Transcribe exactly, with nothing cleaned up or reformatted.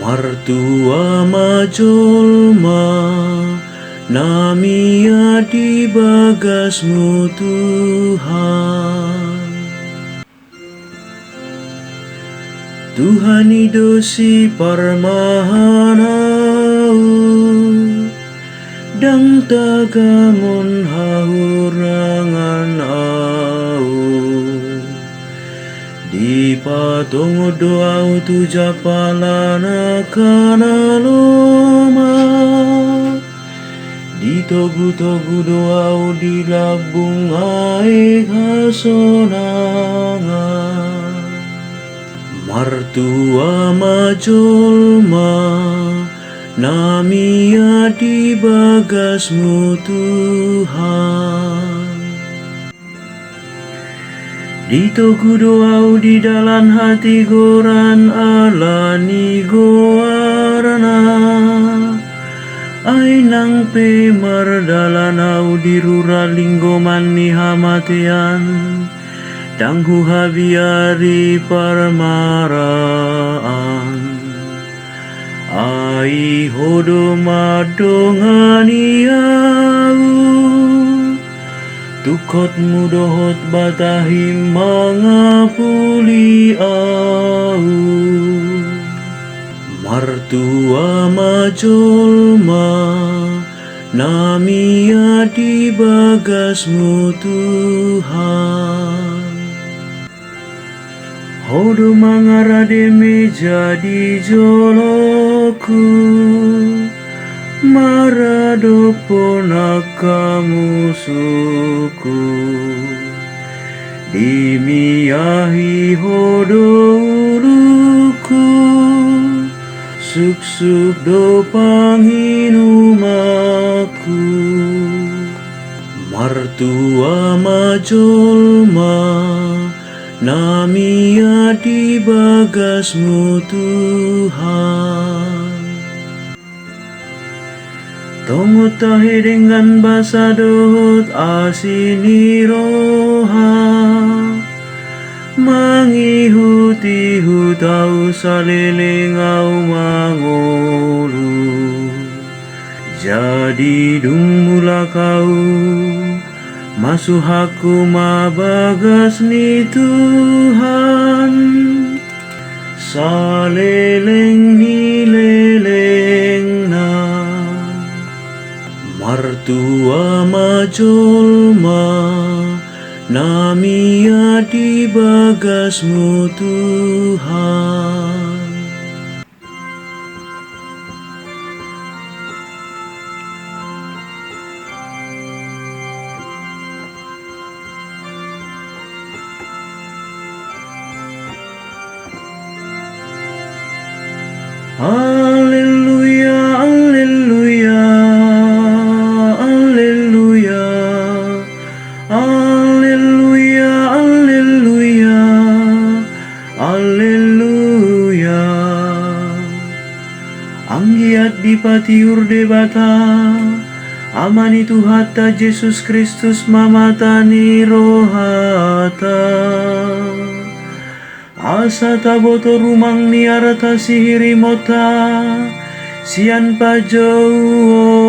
Martua ma jolma na mian di bagasMu, Tuhan. Tuhan i do siparmahan ahu, ndang tagamon hahurangan ahu. Dipatongon do ahu tu jampalan angka na lomak, ditogutogu do ahu di lambung aek hasonangan. Martua ma jolma na mian di bagasMu, Tuhan. Ditogu do ahu di dalan hatigoran ala ni goarna. Ai nang pe mardalan ahu di rura linggoman ni hamatean, ndang huhabiari parmaraan. Ai Ho do mandongani ahu, tungkotMu dohot batahim mangapuli ahu. Martua ma jolma na mian di bagasMu, Tuhan. Ho do mangarade meja di jolongku, maradophon angka musungku. Dimiahi Ho do ulungku, suksuk do panginumanku. Martua ma jolma na mian di bagasMu, Tuhan. Tongon tahe denggan basa dohot asi ni roha, mangihutihut ahu saleleng ahu mangolu. Jadi dung mulak ahu, masuhakku ma bagas ni Tuhan saleleng ni lelengna. Martua ma jolma na mian di bagasMu, Tuhan. Alleluia, alleluia, alleluia. Alleluia, alleluia, alleluia. Anggiat dipatiur Debata, Ama ni Tuhanta Jesus Kristus ma mata ni rohanta. Asa taboto rumang ni arta sihirimonta sian panjouon